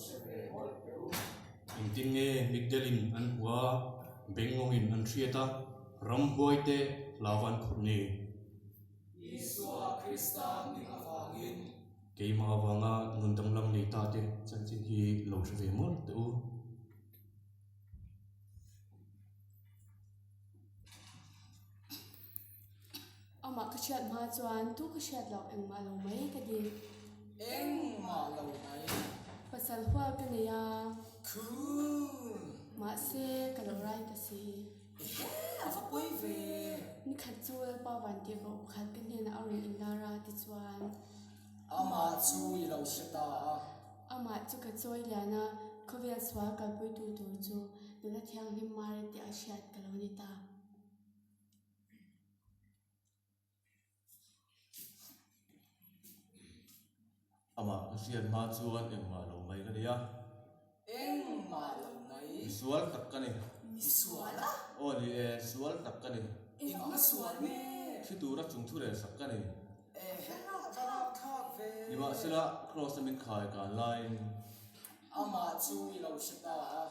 hre ve mawlh teh u. Engtin nge mitdelin an hmuh a, bengngawngin an hriat a, ramhuaite hlauva an khurh ni? Isua Krista hming avangin. Keimah avanga nun danglam nei ta te chanchin hi lo hre ve mawlh teh u. Amah ka hriat hma chuan tu ka hriat loh engmah lo mai ka ti. Engmah lo mai. Pasal hual ka nei a. Cool. Mahse ka lo rai ta si. Ehe a va pawi ve. Nikhat chu Lalpa van tih rawh pakhat ka hnenah a rawn inlar a tichuan. Amah chu i lo hre ta a. Amah chu ka chawi lian a, khawvel sual kalpuitu tur chu nula thianghlim Mari tih a hriat ka lo ni ta. Amah ka hriat hma chuan engmah lo mai ka ni a. Engmah lo mai. Misual tak ka ni. Misual a? Aw ni e, sual tak ka ni. Engmah sual nge? Thi tura chung thu rel sak ka ni. Ehe va rapthlak ve. Nimahsela, Kraws-a min khai kan laiin. Amah chu i lo hre ta a.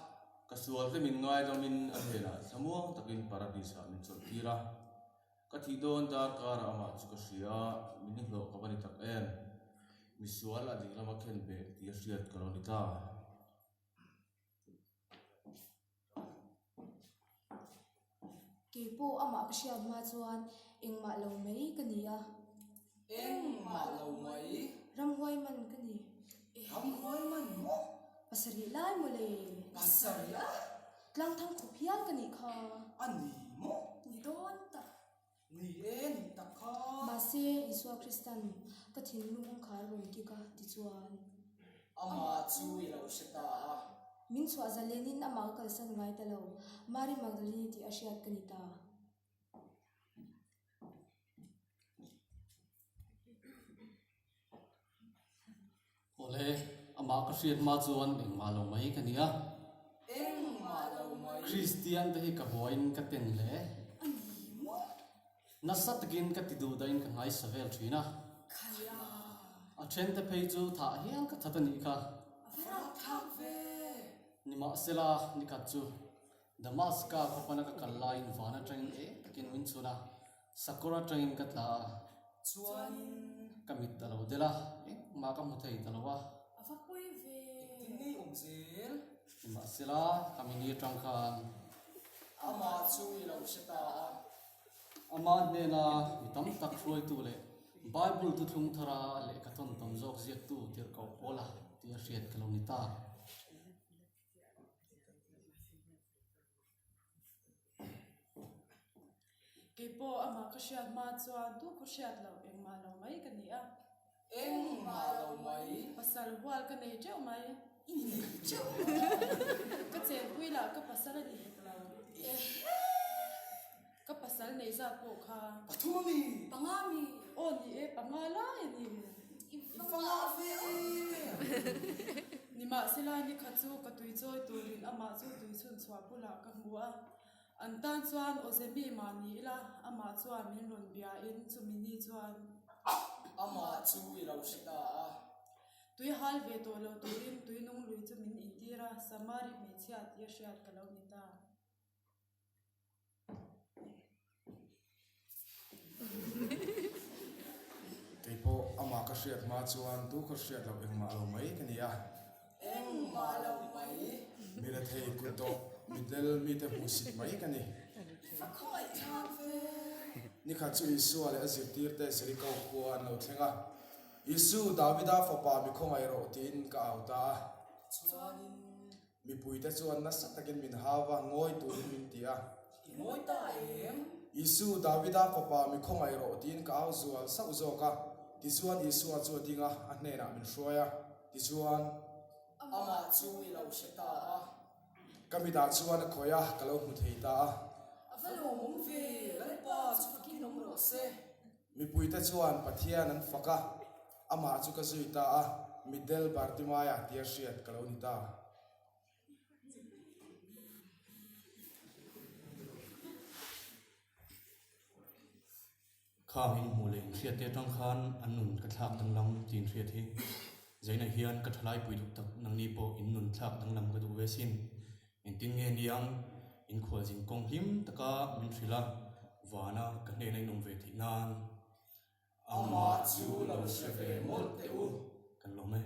Ka sual te min ngaidamin a hnenah thlamuang takin Paradis-ah min chawlh tir a. Ka thih dawn darkar ah amah chu ka hria a, min hlawh ka va ni tak em? Misual a ding lama khen beh tih a hriat ka lo ni ta. Kei pawh amah ka hriat hma chuan engmah lo mai ka ni a. Engmah lo mai. Ramhuai man ka ni. Ramhuai man maw? Pasarih lai maw le? Pasarih a? Tlangthang khawp hial ka nih kha. A ni maw? Ni dawn tak. Ni e, ni tak kha. Mahse, Isua Kristan ka thinlung kawngkhar rawn kik a, tichuan. Amah chu i lo hre ta a. Min chhuah zalenin amah ka kalsan ngai ta lo, Mary Magdalene tih a hriat ka ni ta. Awle, amah ka hriat hma chuan engmah lo mai ka ni a. Engmah lo mai. Kristian te hi ka buaiin ka ten hle. A ni maw? Nasa takin ka ti duh dahin ka ngaisa vel thin a. Khaia. A then te phei chu thah hial ka that a nih kha. A va rapthlak ve. Nimahsela, nikhat chu Damaska khawpana ka kal laiin van atangin eng takin min chhun a, sakawr atangin ka tla a. Chuanin. Ka mit ta lo del a, engmah ka hmu thei ta lo a. A va pawi ve. Engtin ngei awm zel? Nimahsela, ka mini atang khan. Amah chu i lo hre ta a. Amah hnena mi tam tak hruaitu leh Bible thuthlung thara lehkha thawn tam zawk ziaktu tirhkoh Paula tih a hriat ka lo ni ta. Kei pawh amah ka hriat hma chuan tu khaw hriat loh engmah lo mai ka ni a. Engmah lo mai. Pasal hual ka nei teuh mai. I nei teuh mai. Ka chenpui lah ka pasal a ni hek lo. Ehe! Ka pasal nei zat pawh kha. Pathum a mi? Panga mi? Aw ni e, panga lai a ni. I va ngah ve e! Nimahsela nikhat chu ka tui chawi turin amah chu tui chhun chhuah bulah ka hmu a. An tan chuan Awzemi mah ni ila, amah chuan min rawn biain chumi ni chuan. Amah chu i lo hre ta a. Tui hal ve tawh lo turin tui nung lui chu min intir a, Samari hmeichhia tih a hriat ka lo ni ta. Kei pawh amah ka hriat hma chuan tu ka hriat loh engmah lo mai ka ni a. Engmah lo mai. Mi rethei kut tawh mitdel mite hmuhsit mai ka ni. Va khawngaih thlak ve. Nikhat chu Isua leh a zirtirte Jeriko khua an lo thleng a. Isu, Davida fapa mi khawngaih rawh tiin ka au ta a. Chuanin. Mipuite chuan nasa takin min hau va, ngawi turin min ti a. I ngawi ta em? Isu, Davida fapa, mi khawngaih rawh, tiin ka au zual sauh zawk a. Tichuan Isua chu a ding a, a hnenah min hruai a. Tichuan. Amah chu i lo hre ta a. Ka mitah chuan a khawih a, ka lo hmu thei ta a. A va lawmawm ve, Lalpa chu fakin awm rawh se. Mipuite chuan Pathian an fak a, amah chu ka zui ta a, Mitdel Bartimaia tia hriat ka lo ni ta. Khang in hmuh leh inhriat te atang khan an nun ka thlak danglam tih inhriat hi. Zainah hian ka thalai pui duh tak nangni pawh in nun thlak danglam ka duh ve sin. Engtin nge niang inkhualzin kawng hlim taka min hrilh a, vana ka hnena in awm ve theih nan. Amah chu lo hre ve mawlh teh u. Kan lawm e.